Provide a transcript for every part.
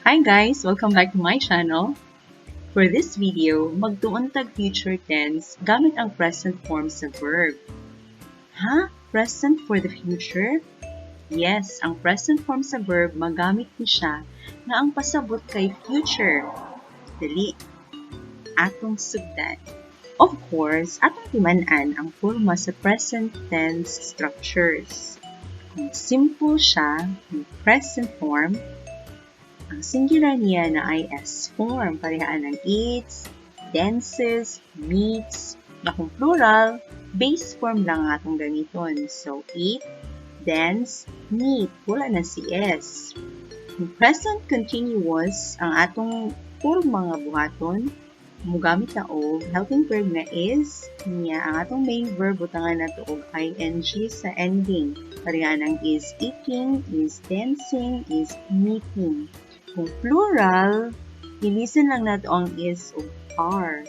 Hi guys! Welcome back to my channel. For this video, magtuon tag future tense gamit ang present form sa verb. Ha? Present for the future? Yes, ang present form sa verb, magamit ni siya nga ang pasabot kay future. Dali, atong sugdan. Of course, atong timan-an ang forma sa present tense structures. Kung simple siya, yung present form, ang singular niya naay S form, parehaan ng eats, dances, meets, na kung plural, base form lang ang atong gamiton. So, eat, dance, meet, wala na si S. Kung present continuous, ang atong forma nga buhaton, mugamit na og helping verb nga is, niya ang atong main verb butangan nato og ing sa ending. Parehaan ang is eating, is dancing, is meeting. Kung plural, ilisan lang nato ang is ug are.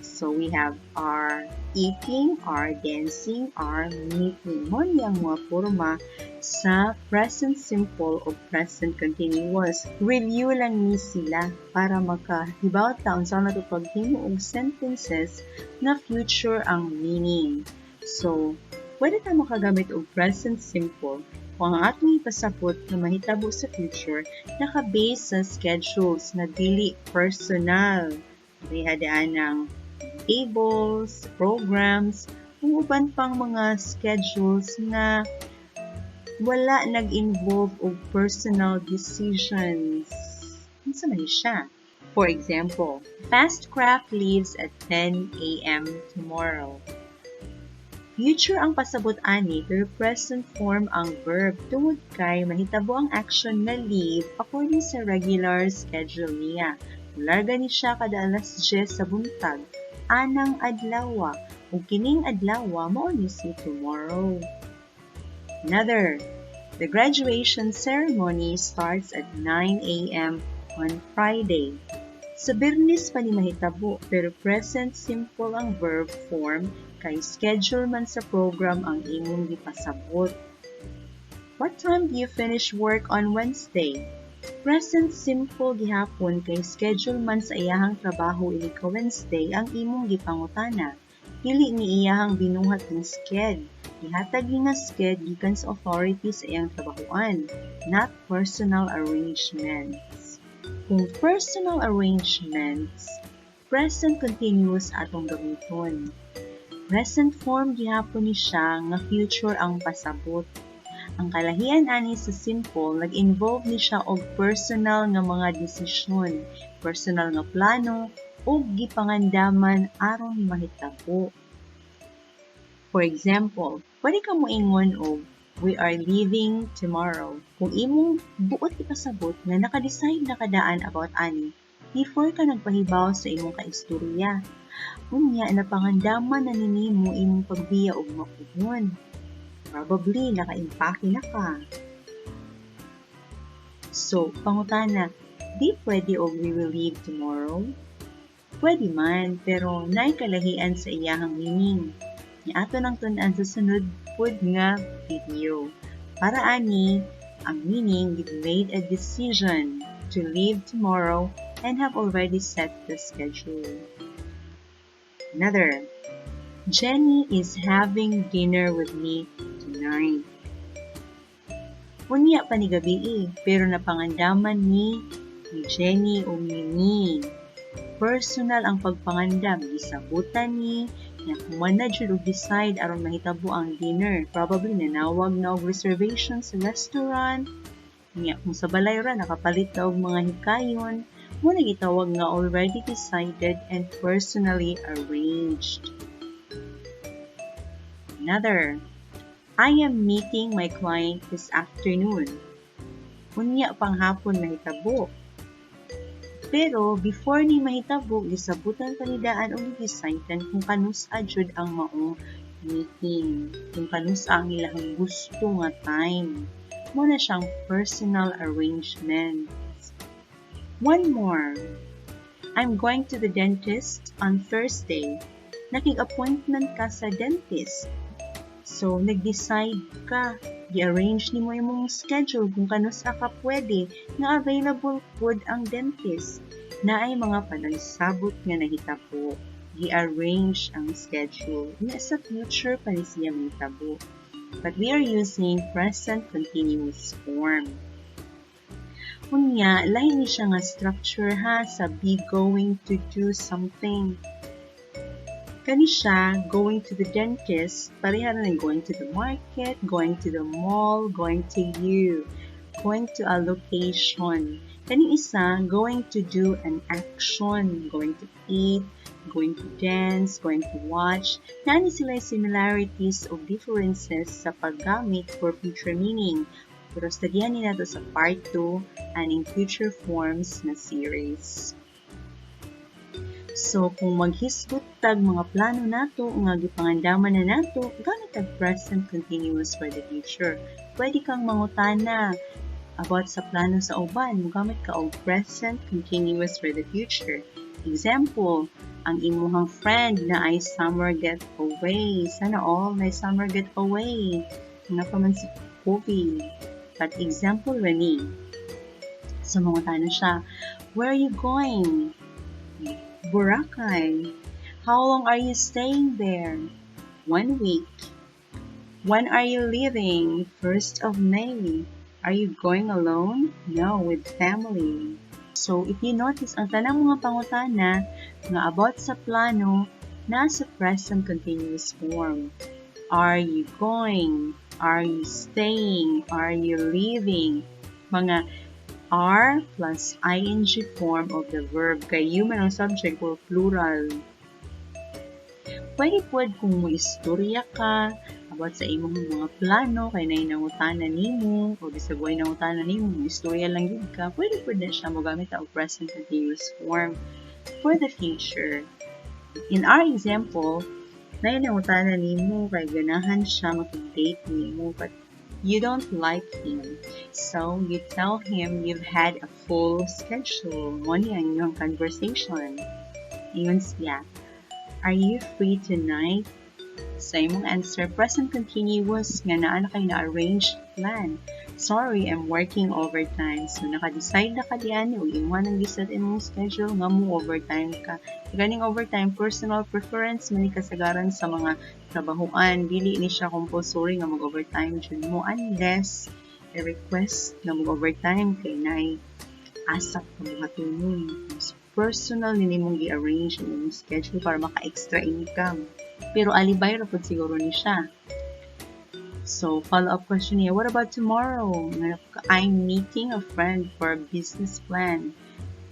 So we have are eating, are dancing, are meeting. Mao ni ang mga forma sa present simple o present continuous. Review lang ni sila para makahibaw ta unsa nato paghimo og sentences na future ang meaning. So, pwede ta makagamit og present simple kung ang atong ipasabot nga mahitabo sa future naka-base sa schedules na dili personal. Pareha ng tables, programs, ug uban pang mga schedules nga wala nag-involve og personal decisions. Unsa man siya? For example, fast craft leaves at 10 a.m. tomorrow. Future ang pasabot ani, pero present form ang verb tungod kay mahitabo ang action na leave according sa regular schedule niya. Mularga ni siya kada alas 10 sa buntag anang adlaw, ug kining adlaw mao ni si tomorrow. Another, the graduation ceremony starts at 9 a.m. on Friday. Sa Biyernes pa ni mahitabo, pero present simple ang verb form kay schedule man sa program ang imong gipasabot. What time do you finish work on Wednesday? Present simple gihapon kay schedule man sa iyahang trabaho inig ka Wednesday ang imong gipangutana. Dili ni iyahang binuhat nga sked. Gihatag ni nga sked gikan sa authority sa iyang trabahoan, not personal arrangements. Kung personal arrangements, present continuous atong gamiton. Present form gihapon ni siya nga future ang pasabot. Ang kalahian ani sa simple, nag-involve ni siya og personal nga mga desisyon, personal nga plano ug gipangandaman aron mahitabo. For example, pwede ka moingon og "We are leaving tomorrow" kung imong buot ipasabot nga naka-decide na ka daan about ani before ka nagpahibaw sa imong kaistorya. Unya napangandaman na ni nimo imong pagbiya og mauhon. Probably naka-impake na ka. So, pangutana, di pwede og "We will leave tomorrow"? Pwede man, pero naay kalahian sa iyahang meaning. Ni ato nang tun-an sa sunod pud nga video. Para ani, ang meaning, you've made a decision to leave tomorrow and have already set the schedule. Another, Jenny is having dinner with me tonight. Unya pa ni gabii, pero napangandaman ni Jenny o ni me. Personal ang pagpangandam, gisabutan ni, nga human na jud og decide aron mahitabo ang dinner. Probably nanawag na og reservation sa restaurant. Nya kung sa balay ra, nakapalit na og mga hikayon. Mao na gitawag nga already decided and personally arranged. Another, I am meeting my client this afternoon. Unya pang hapon mahitabo. Pero before ni mahitabo, gisabutan pa ni daan og gi-decide kung kanus-a jud ang maong meeting, kung kanus-a ang ilahang gusto nga time. Mao na siyang personal arrangement. One more. I'm going to the dentist on Thursday. Nakig-appointment ka sa dentist. So, nag-decide ka Gi-arrange nimo imong schedule kung kanus-a ka pwede nga available pud ang dentist. Naay mga panagsabot nga nahitabo. Gi-arrange ang schedule. Nga sa future pa ni siya mahitabo. But we are using present continuous form. Unya, lahi ni siya nga structure ha sa be going to do something. Kani siya, going to the dentist, pareha na going to the market, going to the mall, going to you, going to a location. Kaning isa, going to do an action, going to eat, going to dance, going to watch. Naa ni sila similarities o differences sa paggamit for future meaning. Pero studyan ni nato sa part 2 aning future forms na series. So, kung maghisgot tag mga plano nato nga gipangandaman na nato, gamit tag present continuous for the future. Pwede kang mangutana about sa plano sa uban, mogamit ka og present continuous for the future. Example, ang imuhang friend naay summer getaway. Sana all may summer getaway. Nga pa man si COVID. But example ra ni. So, mangutana siya, "Where are you going?" "Boracay." "How long are you staying there?" "One week." "When are you leaving?" "1st of May." "Are you going alone?" "No, with family." So, if you notice, ang tanang mga pangutana nga about sa plano, nasa present continuous form. Are you going? Are you staying? Are you leaving? Mga are plus ing form of the verb. Kay you man ang subject or plural. Pwede pod kung mo istorya ka about sa imong mga plano kay naay nangutana nimo o bisag way nangutana nimo, mo istorya lang gyud ka, pwede pod na siya mogamit og present continuous form for the future. In our example, naay nangutana nimo kay ganahan siya makig-date nimo, but you don't like him. So, you tell him you've had a full schedule. Mo ni ang inyong conversation. Ingon siya, "Are you free tonight?" Sa imong answer, present continuous nga naa na kay na-arrange plan. "Sorry, I'm working overtime." So, naka-decide na ka diani o imo nang giset imong schedule nga mo overtime ka. Ganing overtime, personal preference man ni kasagaran sa mga trabahoan. Dili ni siya compulsory nga mag-overtime jud mo unless i-request nga mag-overtime kay naay ASAP ka buhatonon. So, personal ni nimong gi-arrange ang imong schedule para maka-extra income. Pero alibay ra pud siguro ni siya. So, follow-up question niya, "What about tomorrow?" "I'm meeting a friend for a business plan."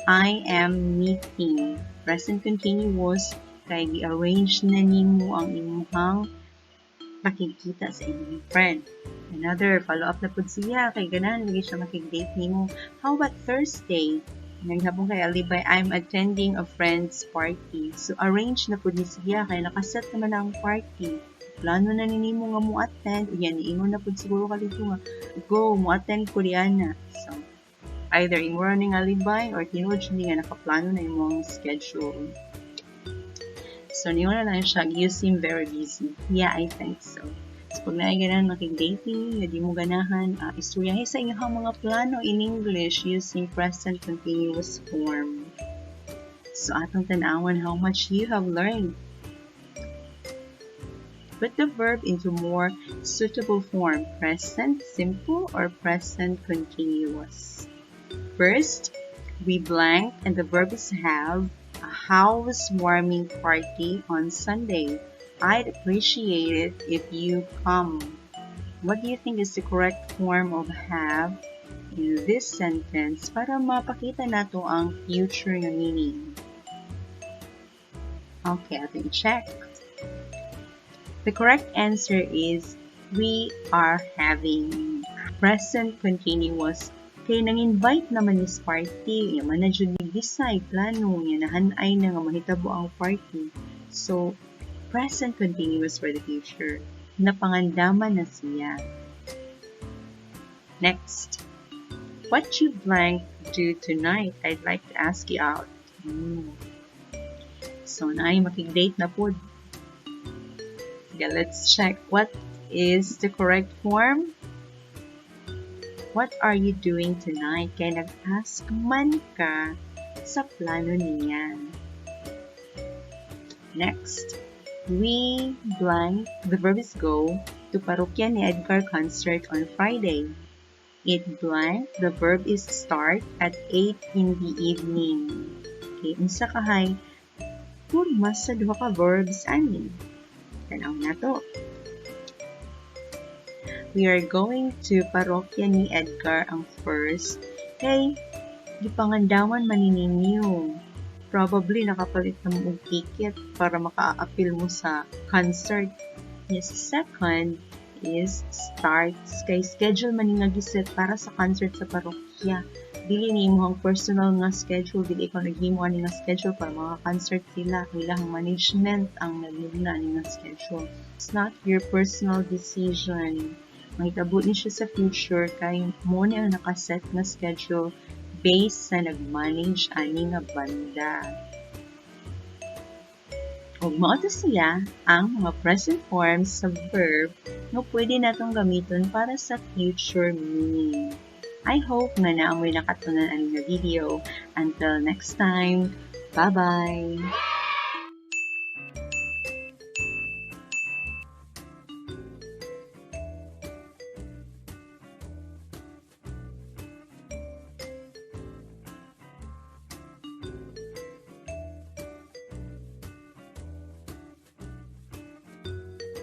I am meeting. Present continuous, kay gi-arrange na nimo ang imuhang pakigkita sa imong friend. Another follow-up na pud siya, kay ganahan lagi siya makig-date nimo. "How about Thursday?" Naghapon kay alibay, "I'm attending a friend's party." So, arrange na pud ni siya, kay nakaset naman na ang party. Plano na ni nimo nga mo attend, unya niingon na pud siguro ka dito nga, "Go, mo attend ko diana." So, either imo ra ning alibay or tinuod ni nga nakaplano na imong schedule. So, niingon na lang siya, "You seem very busy." "Yeah, I think so." So, pag naay ganahan makig-dating, nga di mo ganahan, istoryahe sa inyong mga plano in English using present continuous form. So, atong tan-awan how much you have learned. Put the verb into more suitable form, present simple or present continuous. First, we blank and the verb is have a housewarming party on Sunday. I'd appreciate it if you come. What do you think is the correct form of have in this sentence para mapakita nato ang future nga meaning? Okay, ating check. The correct answer is we are having. Present continuous. Kay nang-invite naman ni party, man na jud ni decide plano niya nahanay na nga mahitabo ang party. So, present continuous for the future. Napangandaman na siya. Next, what you blank do tonight? I'd like to ask you out. So, naay makig-date na pod. Okay, let's check what is the correct form. "What are you doing tonight?" Kay nag-ask man ka sa plano niya. Next, we blank, the verb is go, to Parokya ni Edgar concert on Friday. It blank, the verb is start, at 8 in the evening. Okay, unsa kahay porma sa duha ka verbs ani? Tanaw nato. We are going to Parokya ni Edgar ang first. Kay gipangandaman man ni ninyo. Probably nakapalit na mo og ticket para maka-apil mo sa concert. Yes, second is starts. Kay schedule man ni nga giset para sa concert sa parokya. Dili ni imong personal nga schedule, dili ikaw naghimo ani nga schedule para maka-concert sila. Ilahang management ang nagmugna ani nga schedule. It's not your personal decision. Mahitabo ni siya sa future kay mo ni ang nakaset nga schedule based sa nag-manage ani nga banda. Ug mao to sila ang mga present forms sa verb nga pwede natong gamiton para sa future meaning. I hope nga naa mo'y nakatunan ani nga video. Until next time, bye-bye!